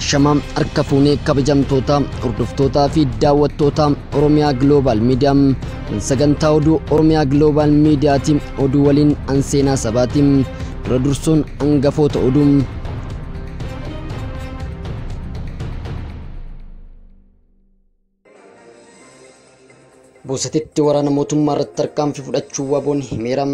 Shamaa harka fuunee kabajamtoota hordoftootaa fi daawwattoota Oromiyaa Global Media kun sagantaa oduu Oromiyaa Global Miidiyaati. Oduu waliin an seenaa sabaati. Dura dursuun hangafoota oduu. Boosatitti waraana mootummaa irratti tarkaanfii fudhachuu waboon himeera.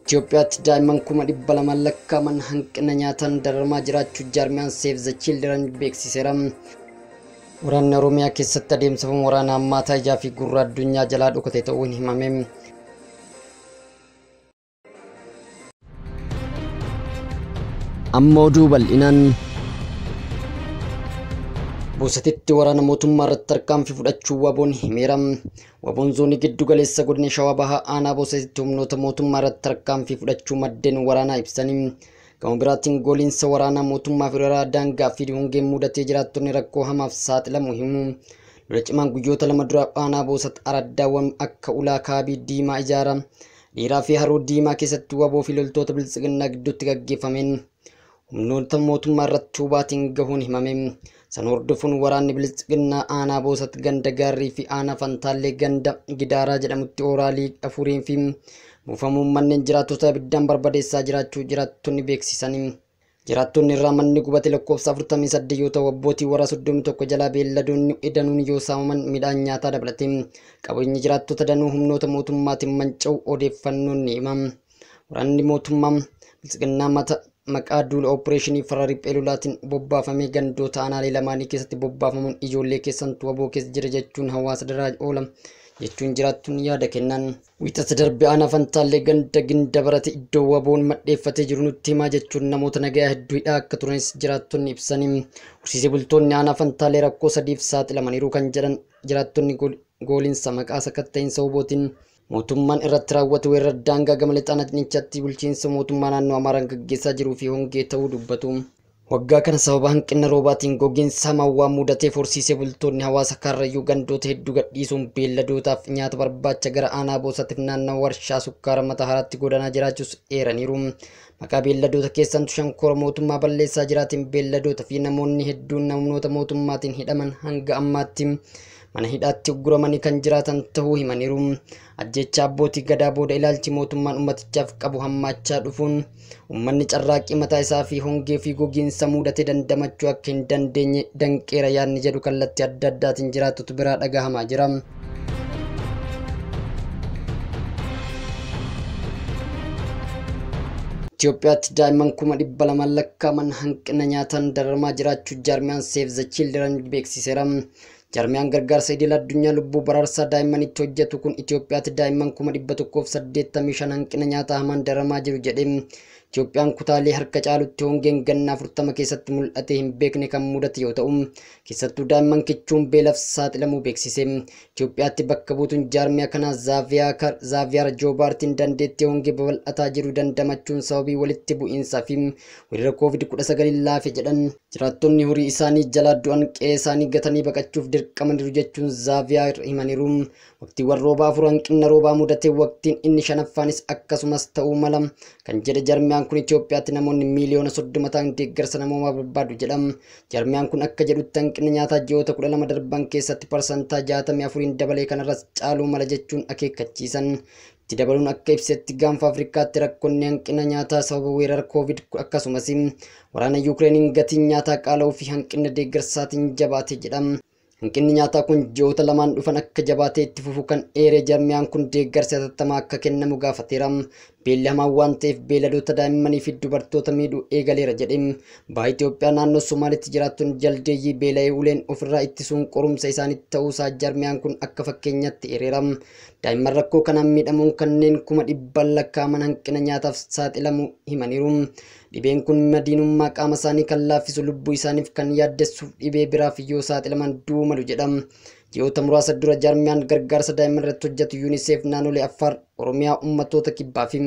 Itoophiyaatti daa'imman 200,000 lakkaa'aman hanqina nyaataan dararamaa jiraachuu jaarmiyaan Save the Children beeksiseera. Waraanni Oromiyaa keessatti adeemsifamu waraana hammaataa ijaa fi gurra addunyaa jalaa dhokate ta'uun himame. Amma oduu bal'inaan. Boosatitti waraana mootummaa irratti tarkaanfii fudhachuu waboon himeera. Waboon zoonii giddu galeessa godina Shawaa Bahaa aanaa Boosatitti humnoota mootummaa irratti tarkaanfii fudhachuu maddeen waraanaa ibsanii. Gama biraatiin gooliinsa waraanaa mootummaa fi weerara daangaa fi hongeen mudatee jiraattonni rakkoo hamaaf saaxilamu himu. Lola cimaan guyyoota lama dura aanaa Boosat araddaawwan akka ulaa kaabii diimaa ijaara dhiiraa fi haroo diimaa keessatti waboo fi loltoota biltsiginnaa gidduutti gaggeeffameen humnoota mootummaa irratti hubaatiin gahuun himame. San hordofuun waraanni biltsiginnaa aanaa Boosat ganda gaarrii fi aanaa Fantaallee ganda Gidaaraa jedhamutti ooraalii afuriin fi buufamuun manneen jiraattota ibiddaan barbadeessaa jiraachuu jiraattonni beeksisanii. Jiraattonni irraa manni gubate lakkoofsa 48 yoo ta'u abbootii warraa 31 jalaa beelladoonni danuun yoo saamaman midhaan nyaataa dabalatee qabeenyi jiraattota danuu humnoota mootummaatiin manca'u odeeffannoon ni hima. Waraanni mootummaa biltsiginnaa mata maqaa duula opereeshinii farra riphee lolaatiin bobbaafamee gandoota aanaalee lamaanii keessatti bobbaafamuun ijoollee keessantu waboo keessa jira jechuun hawaasa daraa oola jechuun jiraattuun yaada kennan. Wiixata darbe aanaa Fantaallee ganda ginda barate iddoo waboon madheeffatee jiru nutti himaa jechuun namoota nagayaa hedduu hidhaa akka turanis jiraattonni ibsanii. Horsiisee bultoonni aanaa Fantaallee rakkoo sadiif saaxilamaniiru kan jedhan jiraattonni gooliinsa maqaa sakatta'iinsa wabootiin mootummaan irratti raawwatu weerara daangaa gama lixaa naannichatti bulchiinsa mootummaa naannoo Amaaraan gaggeessaa jiruu fi hongee ta'uu dubbatu. Waggaa kana sababa hanqina roobaatiin gogiinsa hamaan waan mudateef horsiisee bultoonni hawaasa Karrayyuu gandoota hedduu gadhiisuun beelladootaaf nyaata barbaacha gara aanaa Boosatiif naannoo warshaa sukkaara mataa haraatti godaanaa jiraachuus eeraniiru. Maqaa beelladoota keessantu shankora mootummaa balleessaa jiraatiin beelladoota fi namoonni hedduun namoota mootummaatiin hidhaman hanga ammaatti mana hidhaatti ugguramanii kan jiraatan ta'uu himaniiru. Ajjeechaa abbootii gadaa booda ilaalchi mootummaan ummatichaaf qabu hammaachaa dhufuun uummanni carraaqqii mataa isaa fi hongee fi gogiinsa mudatee dandamachuu akka hin dandeenye danqeera yaadni jedhu kallattii adda addaatiin jiraattotu biraa dhagahamaa jira. Itoophiyaatti daa'imman 200,000 lakkaa'aman hanqina nyaataan dararamaa jiraachuu jaarmiyaan Save the Children beeksiseera. Jaarmiyaan gargaarsa idil addunyaa lubbuu baraarsaa daa'immanitti hojjetu kun Itoophiyaatti daa'imman 185,000 hanqina nyaataa hamaan dararamaa jiru jedhee. Itoophiyaan kutaalee harka caalutti hongeen ganna 40 keessatti mul'atee hin beekne kan mudate yoo ta'u keessattuu daa'imman kichuun beelaaf saaxilamuu beeksise. Itoophiyaatti bakka buutuun jaarmiyaa kanaa Zaaviyaar Joobaartiin dandeettii hongee babal'ataa jiru dandamachuun sababii walitti bu'iinsaa fi weerara COVID-19 laafe jedhan. Jiraattonni horii isaanii jalaa du'an qe'ee isaanii gatanii baqachuuf dirqamaniiru jechuun Zaaviyaar himaniiru. Waqtiiwwan roobaa afur hanqina roobaa mudatee waqtiin inni shanaffaanis akkasumas ta'uu mala kan jedhe jaarmiyaan kun Itoophiyaatti namoonni miiliyoona 30 ta'an deeggarsa namoomaa barbaadu jedham. Jaarmiyaan kun akka jedhutti hanqinni nyaataa ji'oota 12 darban keessatti 64% dabalee kanarras caaluu mala jechuun akeekkachiisan. Itti dabaluun akka ibsetti gaanfa Afrikaatti rakkoonni hanqina nyaataa sababa weerara COVID akkasumas waraana Yukireeniin gatiin nyaataa qaala'uu fi hanqina deeggarsaatiin jabaate jedham. Hanqinni nyaataa kun ji'oota lamaan dhufan akka jabaatee itti fufu kan eere jaarmiyaan kun deeggarsa hatattamaa akka kennamu gaafateera. Beelli hamaan waan ta'eef beelladoota daa'immanii fi dubartoota miidhuu eegaleera jedhe. Baha Itoophiyaa naannoo Somaalitti jiraattonni jaldeeyyii beela'ee uleen ofirraa ittisuun qorumsa isaanitti ta'uusaa jaarmiyaan kun akka fakkeenyaatti eereera. Daa'imman rakkoo kanaan miidhamuun kanneen 100,000 lakkaa'aman hanqina nyaataaf saaxilamuu himaniiru. Dhibeen kun madiinummaa qaama isaanii kan laaffisu lubbuu isaaniif kan yaaddessuuf dhibee biraaf yoo saaxilaman du'uu malu jedha. Ji'oota muraasa dura jaarmiyaan gargaarsa daa'imman irratti hojjetu UNICEF naannolee Affaar, Oromiyaa, uummattoota kibbaa fi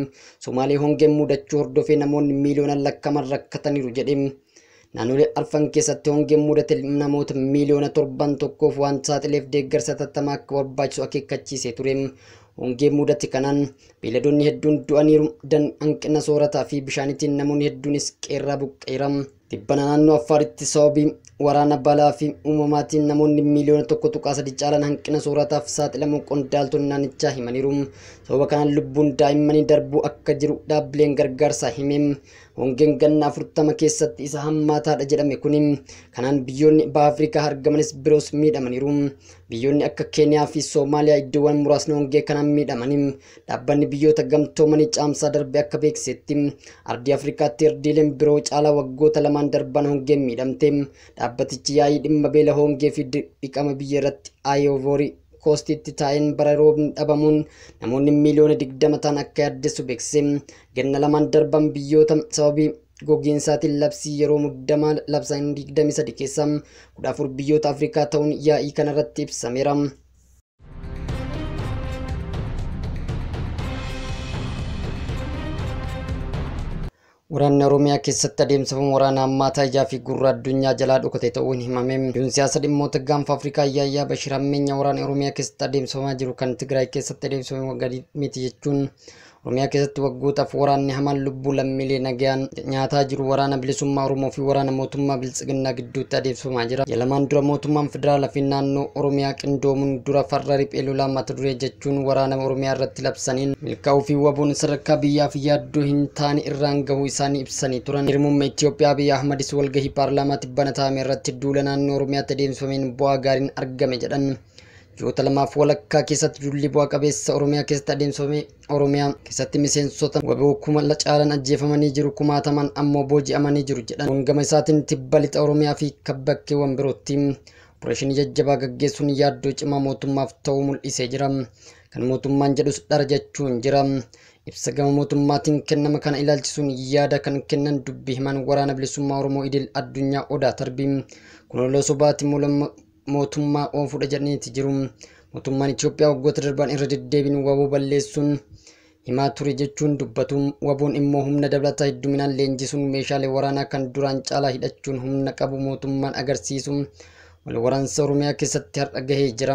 Somaalee hongeen mudachuu hordofee namoonni miiliyoonaan lakkaa'aman rakkataniiru jedhe. Naannolee arfan keessatti hongeen mudate namoota miiliyoona 7 tokkoof waan saaxileef deeggarsa hatattamaa akka barbaachisu akeekkachiisee ture. Hongee mudate kanaan beeyladoonni hedduun du'aniiru. Hanqina soorataa fi bishaaniitiin namoonni hedduunis qeerraa buqqeera. Tibbana naannoo Affaaritti sababii waraana balaa fi uumamaatiin namoonni miiliyoona 1.3 caalan hanqina soorataaf saaxilamuu qondaaltonni naannichaa himaniiru. Sababa kanaan lubbuun daa'immanii darbuu akka jiru dhaabbileen gargaarsaa hime. Hongeen ganna 40 keessatti isa hammaataadha jedhame kuni kanaan biyyoonni baha Afrikaa argamanis biroos miidhamaniiru. Biyyoonni akka Keeniyaa fi Soomaaliyaa iddoowwan muraasni hongee kanaan miidhamanii. Dhaabbanni biyyoota gamtoomanii caamsaa darbe akka beeksisetti ardii Afrikaatti ardiileen biroo caalaa waggoota lamaan darban hongeen miidhamte. Dhaabbatichi yaa'ii dhimma beela hongee fi dhiqama biyya irratti Aayivoorii Koostitti taa'een bara roobni dhabamuun namoonni miiliyoona 20 ta'an akka yaaddessu beeksise. Ganna lamaan darban biyyoota sababii gogiinsaatiin labsii yeroo muddamaa labsan 23 keessaa 14 biyyoota Afrikaa ta'uun yaa'ii kanarratti ibsameera. Waraanni Oromiyaa keessatti adeemsifamu waraana hammaataa ijaa fi gurra addunyaa jalaa dhokate ta'uun himame. Oduun siyaasa dhimmoota gaanfa Afrikaa Yaayyaa Bashir hammeenya waraana Oromiyaa keessatti adeemsifamaa jiru kan Tigraay keessatti adeemsifamu gadi miti jechuun Oromiyaa keessatti waggootaaf waraanni hamaan lubbuu lammiilee nagayaan nyaataa jiru waraana bilisummaa Oromoo fi waraana mootummaa Biltsiginnaa gidduutti adeemsifamaa jira. Jalamaan dura mootummaan federaalaa fi naannoo Oromiyaa qindoomuun dura farra riphee lolaa mata duree jechuun waraana Oromiyaa irratti labsaniin milkaa'uu fi wabuun sadarkaa biyyaa fi yaaddoo hin taane irraan gahuu isaanii ibsanii turan. Muummee Itoophiyaa Abiy Ahmadis walgahii paarlaamaa tibbana taa'ame irratti duula naannoo Oromiyaatti adeemsifameen bu'aa gaariin argame jedhan. Ji'oota lamaaf walakkaa keessatti duulli bu'aa qabeessa Oromiyaa keessatti adeemsifame Oromiyaa keessatti miseensota waboo kuma caalan ajjeefamanii jiru, kumaataman ammoo booji'amanii jiru jedhan. Gama isaatiin tibba lixa Oromiyaa fi bakkeewwan birootti opereeshinii jajjabaa gaggeessuun yaaddoo cimaa mootummaaf ta'uu mul'isee jira. Kan mootummaan jedhus dhara jechuun jira. Ibsa gama mootummaatiin kennama kana ilaalchisuun yaada kan kennan dubbii himaan waraana bilisummaa Oromoo idil addunyaa Odaa Tarbii kun lola sobaati mootummaa oofuudha jedhaniiti jiru. Mootummaan Itoophiyaa waggoota darban irra deddeebiin waboo balleessuun himaa ture jechuun dubbatu. Waboon immoo humna dabalataa hedduminaan leenjisuun meeshaalee waraanaa kan duraan caalaa hidhachuun humna qabu mootummaan agarsiisu. Wal waraansa Oromiyaa keessatti har'a gahee jira.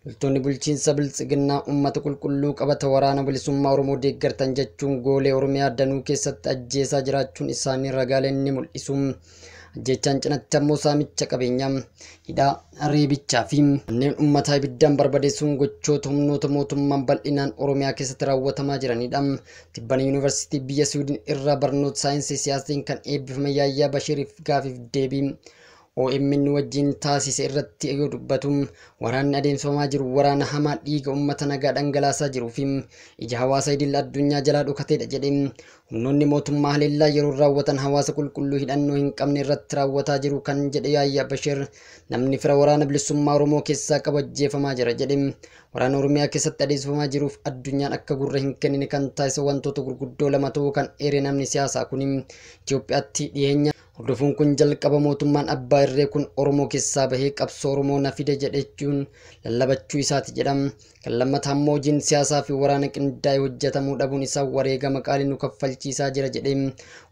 Loltoonni bulchiinsa Biltsiginnaa uummata qulqulluu qabata waraana bilisummaa Oromoo deeggartan jechuun goolee Oromiyaa danuu keessatti ajjeesaa jiraachuun isaanii ragaaleen ni mul'isu. Ajjechaan cinatti ammoo saamicha qabeenyaa, hidhaa, reebichaa fi manneen uummataa ibiddaan barbadeessuun gochoota humnoota mootummaan bal'inaan Oromiyaa keessatti raawwatamaa jiranidha. Tibbana Yuunivarsiitii biyya Siwiidin irraa barnoota saayinsii siyaasaatiin kan eebbifame Yaayyaa Bashiriif gaafiif deebii OMN wajjin taasise irratti yoo dubbatu waraanni adeemsifamaa jiru waraana hamaa dhiiga uummata nagaa dhangalaasaa jiruu fi ija hawaasa idil addunyaa jalaa dhokateedha jedhe. Humnoonni mootummaa haleellaa yeroo raawwatan hawaasa qulqulluu hidhannoo hin qabne irratti raawwataa jiru kan jedhe Yaayyaa Bashir namni fira waraana bilisummaa Oromoo keessaa qabu ajjeefamaa jira jedhe. Waraana Oromiyaa keessatti adeemsifamaa jiruuf addunyaan akka gurra hin kennine kan taasise wantoota gurguddoo lama ta'uu kan eere namni siyaasaa kun Itoophiyaatti dhiyeenya hordofuun kun jalqaba mootummaan abbaa irree kun Oromoo keessaa bahee qabsoo Oromoo na fide jedhechuun lallabachuu isaati jedham. Kan lammataa immoo hojiin siyaasaa fi waraana qindaa'e hojjetamuu dhabuun isaa wareegama qaalii nu kaffalchiisaa jira jedhe.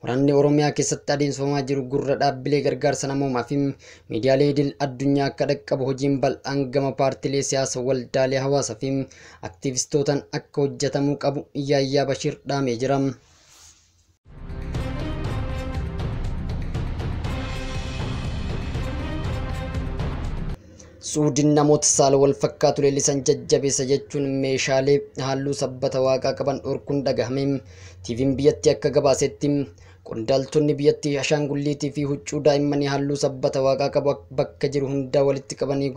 Waraanni Oromiyaa keessatti adeemsifamaa jiru gurra dhaabbilee gargaarsa namoomaa fi miidiyaalee idil addunyaa akka dhaqqabu hojiin bal'aan gama paartilee siyaasaa, waldaalee hawaasaa fi aktiivistootaan akka hojjetamuu qabu Yaayyaa Bashir dhaamee jira. Suudiin namoota saala wal fakkaatu leellisan jajjabeessa jechuun meeshaalee halluu sabbata waaqaa qaban dhorkuun dhagahame. TV'n biyyattii akka gabaasetti qondaaltonni biyyattii ashaangulliitii fi huccuu daa'immanii halluu sabbata waaqaa qabu bakka jiru hundaa walitti qabanii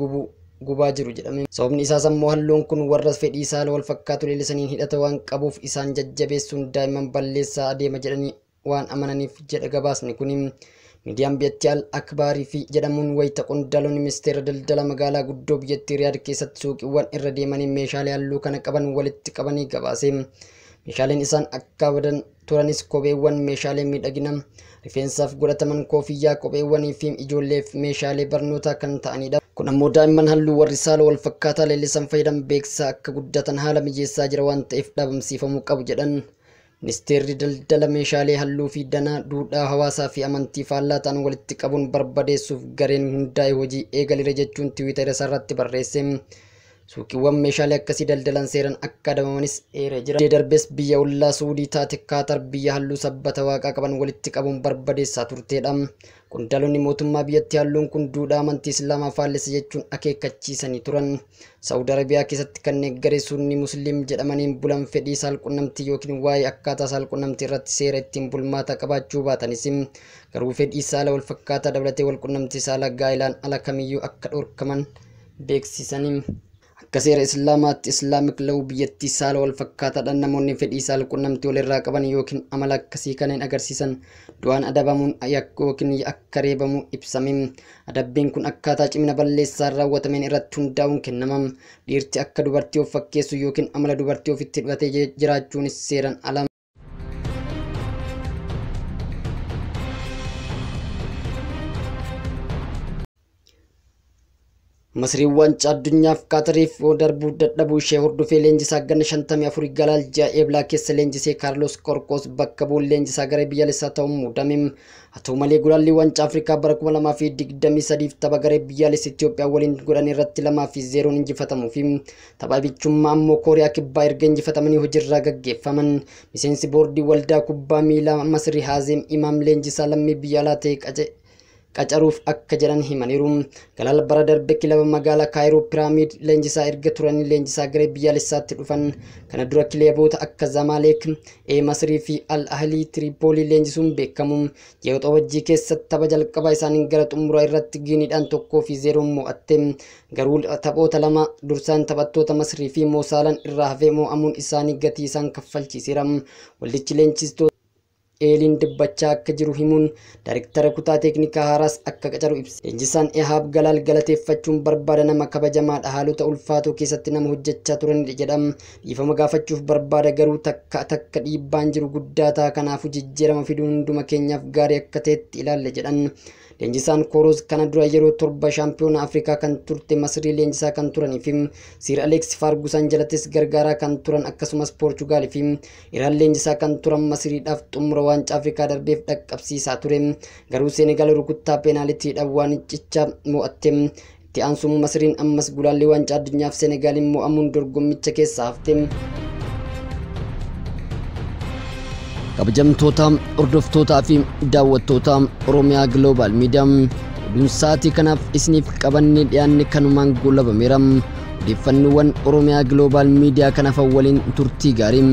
gubaa jiru jedhame. Sababni isaas ammoo halluun kun warra fedhii saala wal fakkaatu leellisaniin hidhata waan qabuuf isaan jajjabeessuun daa'imman balleessaa adeema jedhanii waan amananiif jedha gabaasni kuni. Miidiyaan biyyattii Al Akbaarii fi jedhamuun wayita qondaalonni ministeera daldala magaalaa guddoo biyyattii Riyaad keessatti suuqiiwwan irra deemanii meeshaalee halluu kana qaban walitti qabanii gabaase. Meeshaaleen isaan akka badan turanis kopheewwan, meeshaalee miidhaginaa, rifeensaaf godhataman, koofiyyaa, kopheewwanii fi ijoolleef meeshaalee barnootaa kan ta'anidha. Kun ammoo daa'imman halluu warri saala wal fakkaataa leellisan fayyadaman beeksisaa akka guddatan haala mijeessaa jira waan ta'eef dhabamsiifamuu qabu jedhan. Ministeerri daldala meeshaalee halluu fi danaa duudhaa hawaasaa fi amantii faallaa ta'an walitti qabuun barbadeessuuf gareen hundaa'e hojii eegaleera jechuun tiwiitara isaarratti barreesse. Suuqiiwwan meeshaalee akkasii daldalan seeraan akka adabamanis eeree jira. Darbees biyya ollaa Suudii taate Kaatar biyya halluu sabbata waaqaa qaban walitti qabuun barbadeessaa turteedha. Qondaalonni mootummaa biyyattii halluun kun duudhaa amantii Islaamaa faallisa jechuun akeekkachiisanii turan. Saawud Arabiyaa keessatti kanneen garee Sunnii Musliim jedhamaniin bulan fedhii saalqunnamtii yookiin waa'ee akkaataa saalqunnamtii irratti seera ittiin bulmaata qabaachuu baatanis, garuu fedhii saala walfakkaataa dabalatee walqunnamtii saalaa gaa'ilaan ala kamiyyuu akka dhorkaman beeksisanii. Akka seera Islaamaatti, Islamic law, biyyattii saala wal fakkaataadhaan namoonni fedhii saalqunnamtii walirraa qaban yookiin amala akkasii kanneen agarsiisan du'aan adabamuun yookiin akka reebamu ibsame. Adabbiin kun akkaataa cimina balleessaan raawwatameen irratti hundaa'uun kennama. Dhiirti akka dubartii of fakkeessu yookiin amala dubartii ofitti hidhatee jiraachuunis seeraan ala. Masriin waancaa addunyaaf Qaatariif darbuu dadhabuu ishee hordofee leenjisaa ganna 54 Galaal ji'a Eeblaa keessa leenjisee Kaarlos Qorqoos bakka bu'uun leenjisaa garee biyyaalessaa ta'uun muudame. Haa ta'u malee, gulaalli waancaa Afrikaa bara 2023 tapha garee biyyaalessa Itoophiyaa waliin godhan irratti 2-0 injifatamuu fi tapha bichummaa ammoo Kooriyaa Kibbaa erga injifatamanii hojiirraa gaggeeffaman. Miseensi boordii waldaa kubbaa miilaa Masrii Haazeem Imaam leenjisaa lammii biyya alaa ta'e qacaruuf akka jedhan himaniiru. Galaal bara darbe kilaba magaalaa Kaayiroo Piraamiid leenjisaa erga turanii leenjisaa garee biyyaalessaatti dhufan. Kana dura kilaboota akka Zamalek, Masrii fi Al Ahlii Tiriipoolii leenjisuun beekamu. Ji'a Waxabajjii keessatti tapha jalqabaa isaaniin gara xumuraa irratti Giiniidhaan 1-0 mo'atte. Garuu taphoota lama dursaan taphattoota Masrii fi Moosaalaan irraa hafee mo'amuun isaanii gatii isaan kaffalchiiseera. Waldichi leenjistoota Eeliin dubbachaa akka jiru himuun daayirektara kutaa teeknikaa haaraas akka qacaru ibse. Leenjisaan Ehaab Galaal galateeffachuun barbaada, nama kabajamaadha, haalota ulfaatoo keessatti nama hojjechaa turanidha jedham. Dhiifama gaafachuuf barbaada, garuu takka takka dhiibbaan jiru guddaa ta'a, kanaafuu jijjiirama fiduun hunduma keenyaaf gaarii akka ta'etti ilaalle jedhan. Leenjisaan Kooroos kana dura yeroo 7 shaampiyoona Afrikaa kan turte Masrii leenjisaa kan turanii fi Sir Aleeks Fargusan jalattis gargaaraa kan turan, akkasumas Poorchugaalii fi Iraan leenjisaa kan turan Masriidhaaf xumura waancaa Afrikaa darbeef dhaqqabsiisaa ture. Garuu Seenegaal rukuttaa peenaalitiidhaan waancicha mo'atte. Itti aansuun Masriin ammas gulaalli waancaa addunyaaf Seenegaaliin mo'amuun dorgommicha keessaa hafte. Kabajamtoota hordoftootaa fi daawwattoota Oromiyaa Global Media, oduun sa'aatii kanaaf isiniif qabannee dhiyaanne kanumaan goolabameera. Odeeffannoowwan Oromiyaa Global Media kanaaf waliin turtii gaarii.